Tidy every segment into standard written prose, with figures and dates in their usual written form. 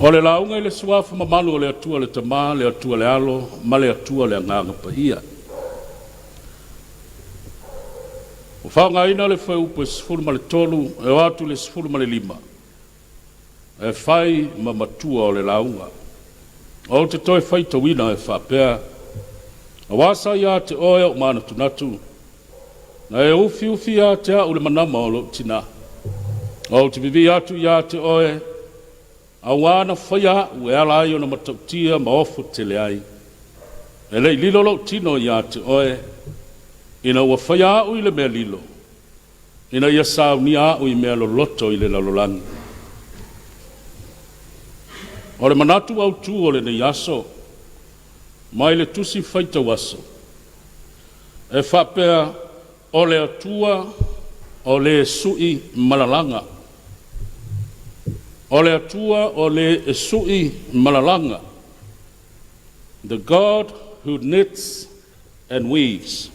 O le lauga i le Suafa mamalu o le Atua le Tama, le Atua le Alo ma le Atua le Agaga Paia. Ua faaaogaina le fuaiupu e 13 e oo atu i le 15 e fai ma matua o le lauga. Ou te toe faitauina e faapea, Aua sa ia te oe ou manatunatu, na e ufiufi ia te au le manama o lou tinā. Ou te vivii atu ia te oe, auā na faia au e ala ai ona matautia ma ofo tele ai. E le i lilo lou tino ia te oe, ina ua faia au i le mea lilo, ina ia saunia au i mea loloto i le lalolagi. O le manatu autū o lenei aso, mai le Tusi Faitau Aso, e faapea, O le Atua o le su'i malalaga. O le Atua o le e su'i malalaga. The God who knits and weaves.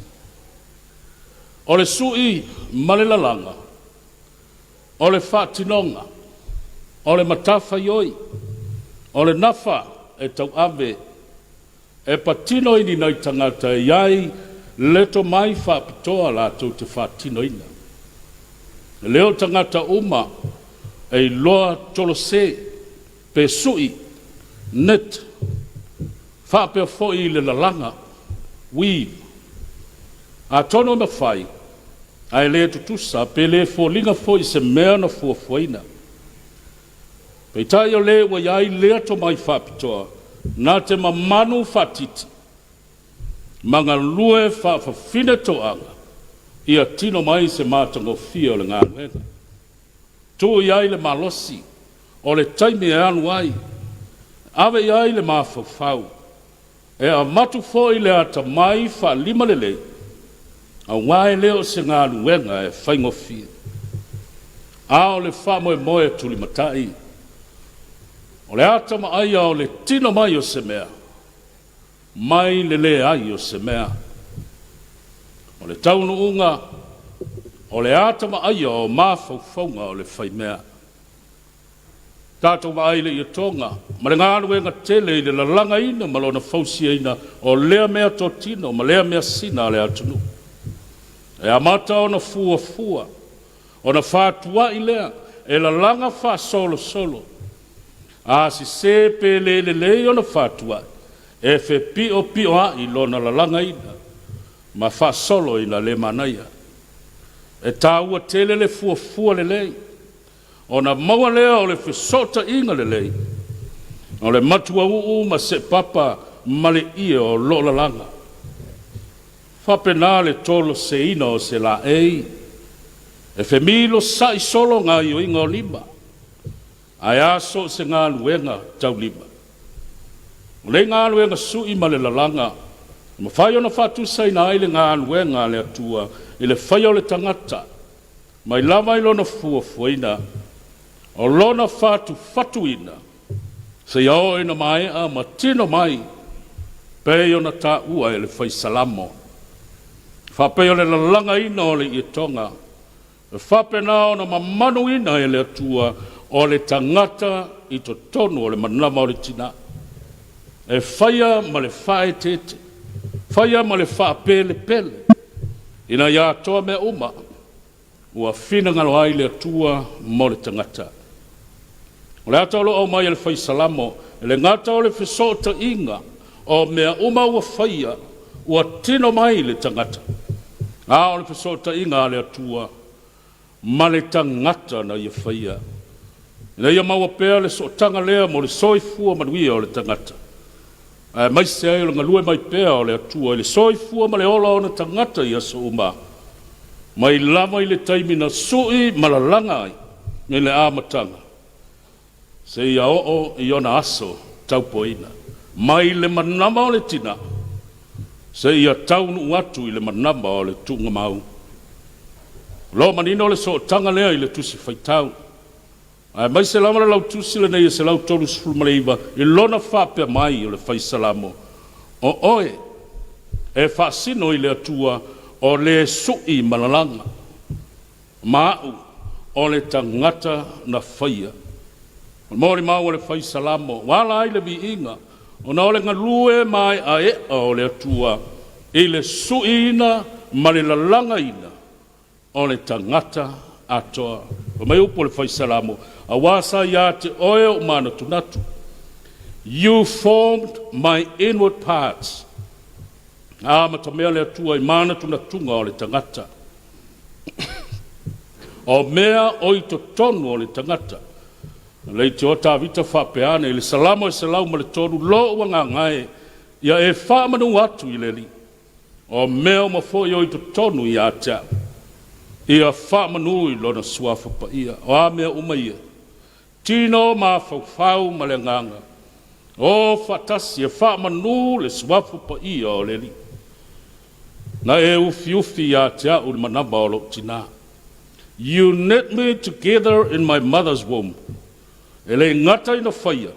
O le su'i ma le lalaga, o le faatinoga, o le matafaioi, o le nafa e tauave e patino i ni nai tagata e i ai le tomai faapitoa latou te faatinoina. E le o tagata uma e iloa tolosē pe su'i, knit, faapea foi i le lalaga, weave. Atonu e mafai, ae le tutusa pe le foliga foi se mea na fuafuaina. Peitai o le ua i ai lea tomai faapitoa, na te mamanu faatiti ma galue faafafine toaga ia tino mai se matagofie o le galuega. Tuu i ai le malosi o le taimi e alu ai, ave i ai le mafaufau, e avatu foi le atamai faalimalelei, aua e le o se galuega e faigofie, a o le faamoemoe tulimatai, o le ata vaaia o le tino mai o se mea, mai le leai o se mea. O le taunuuga, o le ata vaaia o mafaufauga o le faimea. Tatou vaai i le ietoga ma le galuega tele i le lalagaina ma lona fausiaina o lea meatotino ma lea measina a le atunuu. E amata ona fuafua, ona fatuai lea e lalaga faasolosolo. A sese pe le lelei ona fatuai, e fepiopioai lona lalagaina ma faasolo ina le manaia. E taua tele le fuafua lelei, ona maua lea o le fesootaiga lelei o le matuauu ma seepapa ma le ie o loo lalaga. Faapena le toloseina o se laei, e femilosa'i solo gaoioiga o lima, ae a so o se galuega taulima. O nei galuega su'i ma le lalaga, e mafai ona faatusaina ai le galuega a le Atua i le faia o le tagata, mai lava i lona fuafuaina, o lona fatufatuina, seia oo ina maea ma tino mai, pei ona taua e le Fai Salamo. Faapei o le lalagaina o le ietoga, e faapena ona mamanuina e le Atua o le tagata i totonu o le manava o le tinā, e faia ma le faaeteete, faia ma le faapelepele, ina ia atoa mea uma ua finagalo ai le Atua mo le tagata. O le ata o lo o aumai e le Fai Salamo, e le gata o le fesootaiga o mea uma ua faia, ua tino mai le tagata, a o le fesootaiga a le Atua ma le tagata na ia faia, ina ia maua pea le sootaga lea mo le soifua manuia o le tagata, aemaise ai o le galue mai pea o le Atua i le soifua ma le ola o ona tagata i aso uma, mai lava i le taimi na sui ma lalaga ai i le amataga, seia oo i ona aso taupoina, mai le manama o le tina seia taunuu atu i le manama o le tuugamau. O lo o manino le sootaga lea i le Tusi Faitau, aemaise lava le lautusi lenei e 139 i lona faapea mai o le Fai Salamo, O oe e faasino i le Atua o le su'i ma lalaga, ma a'u o le tagata na faia. O le molimau a le fai Salamo, ua ala ai le viiga, ona o le galue maeaea o le Atua i le suiina ma le lalagaina o le tagata atoa. Fai mai upu o le fai Salamo, auā sa ia te oe ou manatunatu. You formed my inward parts. Na amatamea le Atua i manatunatuga o le tagata. O mea o i totonu o le tagata. Leitioa Tavita faapea ane i le Salamo e 103, Lou agaga e, ia e faamanu atu i le Alii. O mea uma foi o i totonu ia te au, ia faamanu i lona suafa paia. O a mea uma ia? Tino, mafaufau ma le agaga, o faatasi e faamanu le suafa paia o le Alii. Na e ufiufi ia te au i le manava o lou tinā. You knit me together in my mother's womb. E le gata ina faia,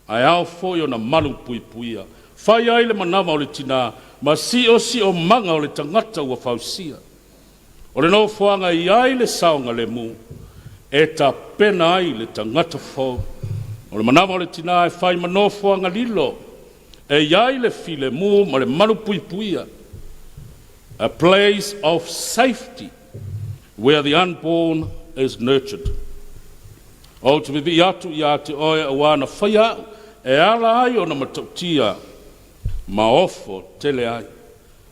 ae ao foi ona malu puipuia. Fai ai le manava o le tinā ma siosiomaga o le tagata ua fausia. O le nofoaga e i ai le saogalemu, e tapena ai le tagata fou. O le manava o le tinā e fai ma nofoaga lilo, e i ai le filemu ma le malu puipuia. A place of safety where the unborn is nurtured. Ou te vivii atu ia te oe auā na faia au e ala ai ona matautia ma ofo tele ai.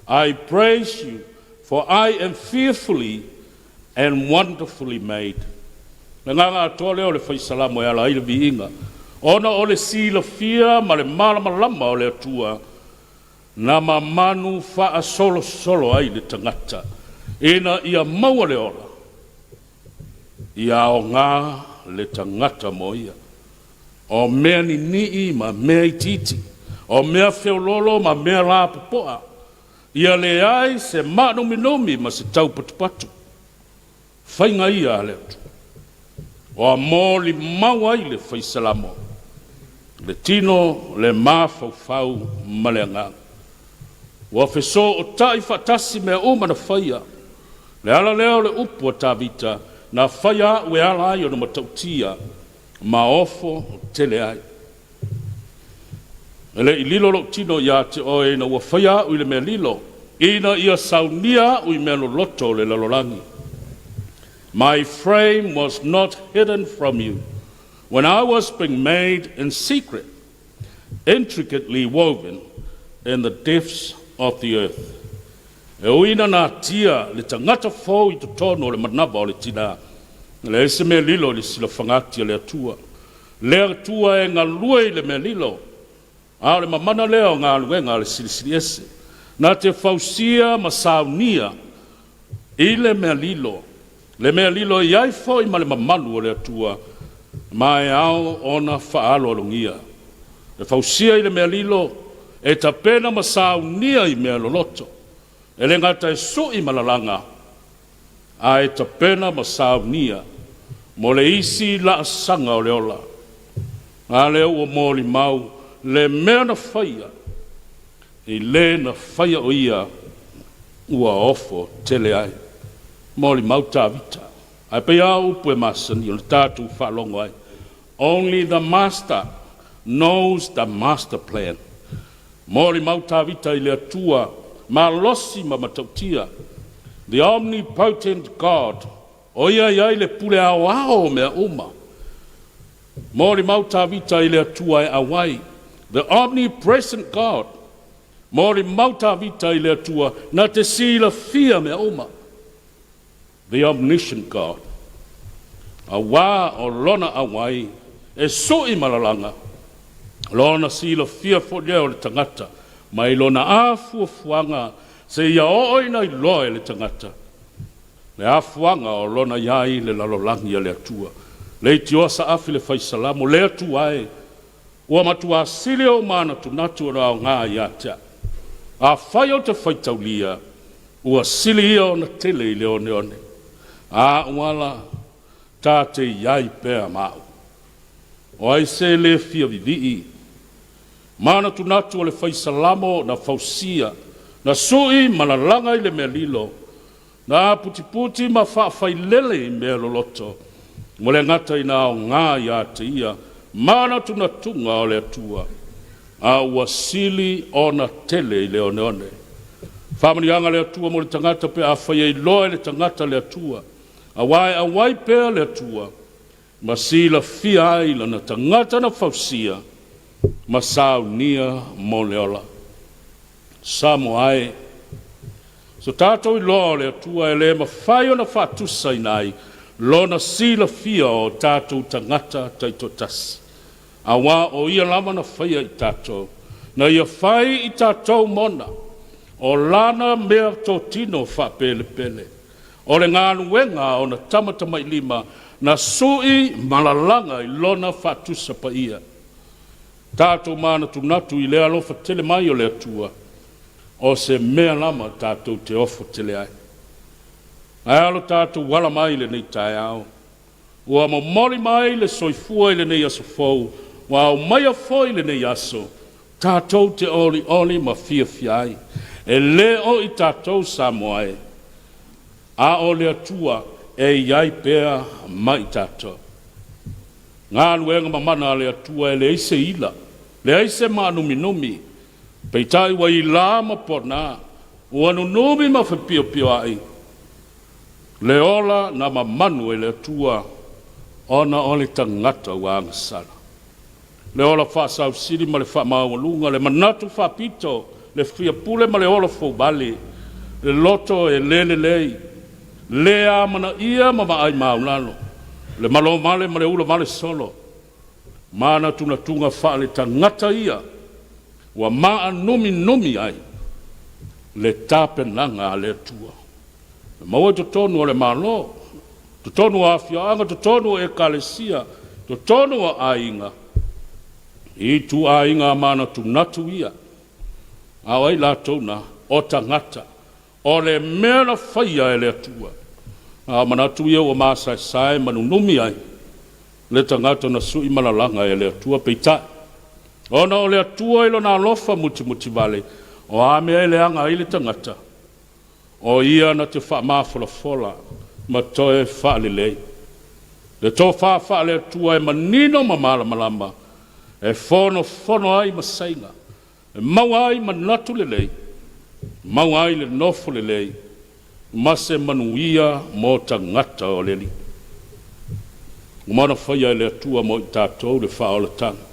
I praise you, for I am fearfully and wonderfully made. Le agaga atoa lea o le fai Salamo e ala ai le viiga, ona o le silafia ma le malamalama o le Atua na mamanu faasolosolo ai le tagata ina ia maua le ola, ia aoga le tagata mo ia. O mea ninii ma mea itiiti, o mea feoloolo ma mea lapopoa, ia leai se maanuminumi ma se taupatupatu. Faiga ia a le Atua. Ua molimau ai le fai Salamo, le tino, le mafaufau ma le agaga. Ua fesootai faatasi mea uma na faia. Le ala lea o le upu a Tavita, na faia au e ala ai ona matautia ma ofo tele ai. E le i lilo lou tino ia te oe ina ua faia au i le mea lilo, ina ia saunia au i mea loloto o le lalolagi. My frame was not hidden from you when I was being made in secret, intricately woven in the depths of the earth. E ui ina natia le tagata fou i totonu o le manava o le tinā, e leai se mea lilo i le silafagati a le Atua. Le Atua e galue i le mea lilo, a o le mamana lea o galuega a le Silisili Ese, na te fausia ma saunia i le mea lilo, le mea lilo e i ai foi ma le mamalu o le Atua, ma e ao ona faaaloalogia. E fausia i le mea lilo, e tapena ma saunia i mea loloto, e le gata e sui ma lalaga, ae tapena ma saunia mo le isi laasaga o le ola. A lea ua molimau le mea na faia i le na faia o ia ua ofo tele ai. Molimau Tavita. Ae pei lava o upu e masani ona tatou faalogo ai, Only the master knows the master plan. Molimau Tavita i le Atua malosi ma matautia, the omnipotent God, o ia e i ai le pule aoao o mea uma. Molimau Tavita i le Atua e auai, the omnipresent God. Molimau Tavita i le Atua na te silafia mea uma, the omniscient God. Auā o lona auai e sui ma lalaga, lona silafia foi lea o le tagata mai lona afuafuaga seia oo ina iloa e le tagata le afuaga o lona i ai le lalolagi a le Atua. Leitioa saafi le fai Salamo, le Atua e, ua matua sili ou manatunatu ona aoga ia te au. Afai ou te faitaulia, ua sili ia ona tele i le oneone. A ua ala ta te i ai pea ma au. O ai se le fia vivii? Manatunatu o le fai Salamo na fausia, na sui ma lalaga i le mea lilo, na aputiputi ma faafailele i mea loloto. Ua le gata ina aoga ia te ia manatunatuga o le Atua, a ua sili ona tele i le oneone. Faamanuiaga a le Atua mo le tagata pe afai e iloa e le tagata le Atua, auā e auai pea le Atua ma silafia ai lana tagata na fausia ma saunia mo le ola. Samoa e, so tatou iloa o le Atua e le mafai ona faatusaina ai Lona silafia o tatou tagata taitoatasi, auā o Ia lava na faia i tatou, na Ia fai i tatou mona, o Lana mea totino faapelepele, o le galuega a ona tamatamailima na su'i ma lalaga i Lona faatusa paia. Tatou manatunatu i le alofa tele mai o le Atua, o se mea lava tatou te ofo tele ai. Ae a lo tatou ala mai i lenei taeao? Ua momoli mai le soifua i lenei aso fou, ua aumaia foi lenei aso tatou te olioli ma fiafia ai. E le o i tatou Samoa e, a o le Atua e i ai pea ma i tatou. Galuega mamana a le Atua e leai se ila, leai se maanuminumi, peitai ua ilā ma ponā, ua nunumi ma fepiopioa'i le ola na mamanu e le Atua ona o le tagata ua agasala. Le ola faasausili ma le faamaualuga, le manatu faapito, le fia pule ma le ola fouvale, le loto e le lelei, le amanaia ma vaai maulalo, le malo vale ma le ula vale solo, manatunatuga faale-tagata ia ua maanuminumi ai le tapenaga a le Atua. E maua i totonu o le Malo, totonu o afioaga, totonu o ekalesia, totonu o aiga, i ituaiga manatunatu ia. A o ai latou na? O tagata. O le mea na faia e le Atua, a o manatu ia ua masaesae ma nunumi ai le tagata na sui ma lalaga e le Atua. Peitai, ona o le Atua i Lona alofa mutimutivale, o a mea e leaga ai le tagata, o Ia na te faamafolafola ma toe faalelei. Le tofa faale-Atua e manino ma malamalama, e fonofono ai masaiga, e maua ai manatu lelei, maua ai le nofo lelei, ma se manuia mo tagata o le Alii. Ua mana faia e le Atua mo i tatou le faaolataga,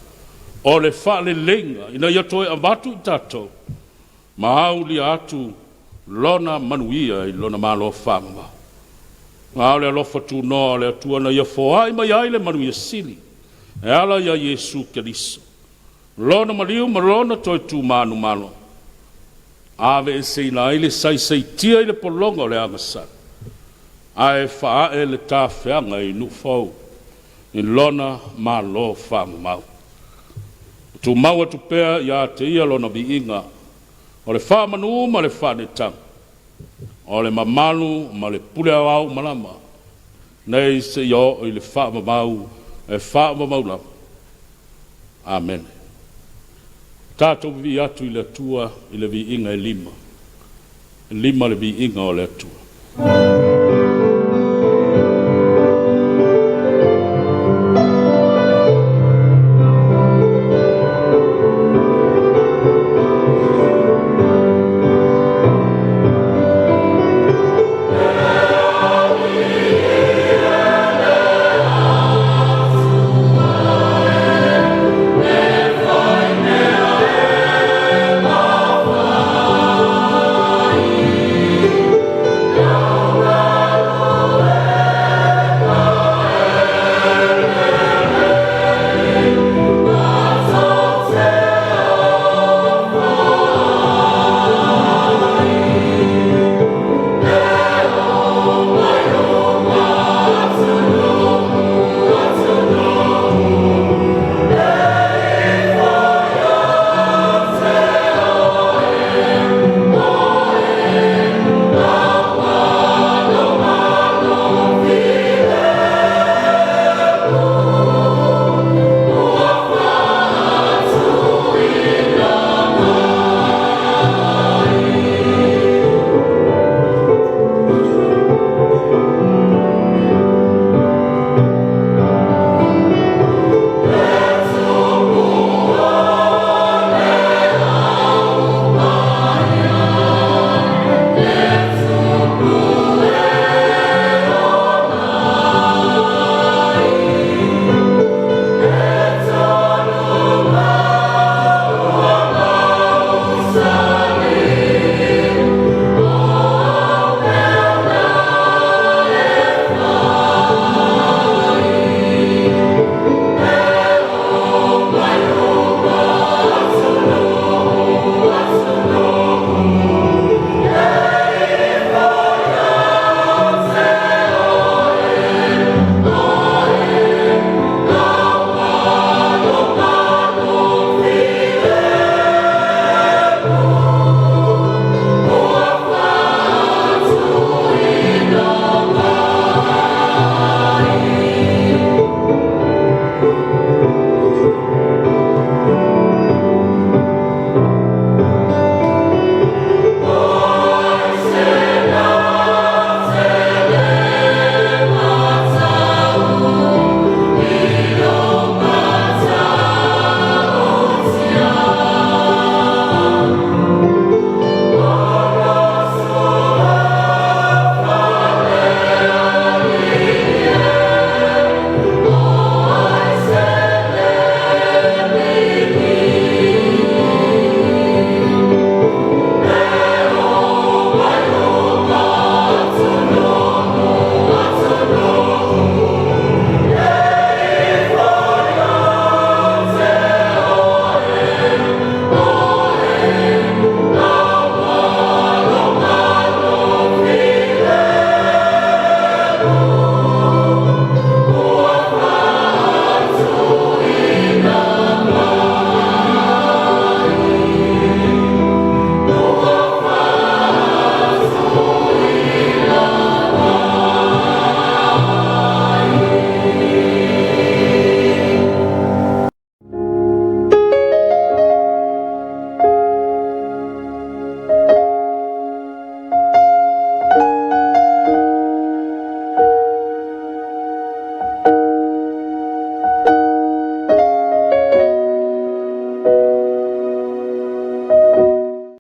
o le faaleleiga ina ia toe avatu i tatou ma aulia atu Lona manuia i Lona Malo faamamao. A o le alofa tunoa o le Atua na ia foai mai ai le manuia sili e ala iā Iesu Keriso, Lona maliu ma Lona toe tumanumalo, aveeseina ai le saisaitia i le pologa o le agasala, ae faaa'e le tafeaga i nuu fou i Lona Malo faamamau. Tumau atu pea iā te Ia Lona viiga, o le faamanu ma le faaneetaga, o le mamalu ma le pule aoao uma lava, nei seia oo i le faavavau e faavavau lava. Amene. Tatou vivii atu i le Atua i le viiga e lima. E lima le viiga o le Atua.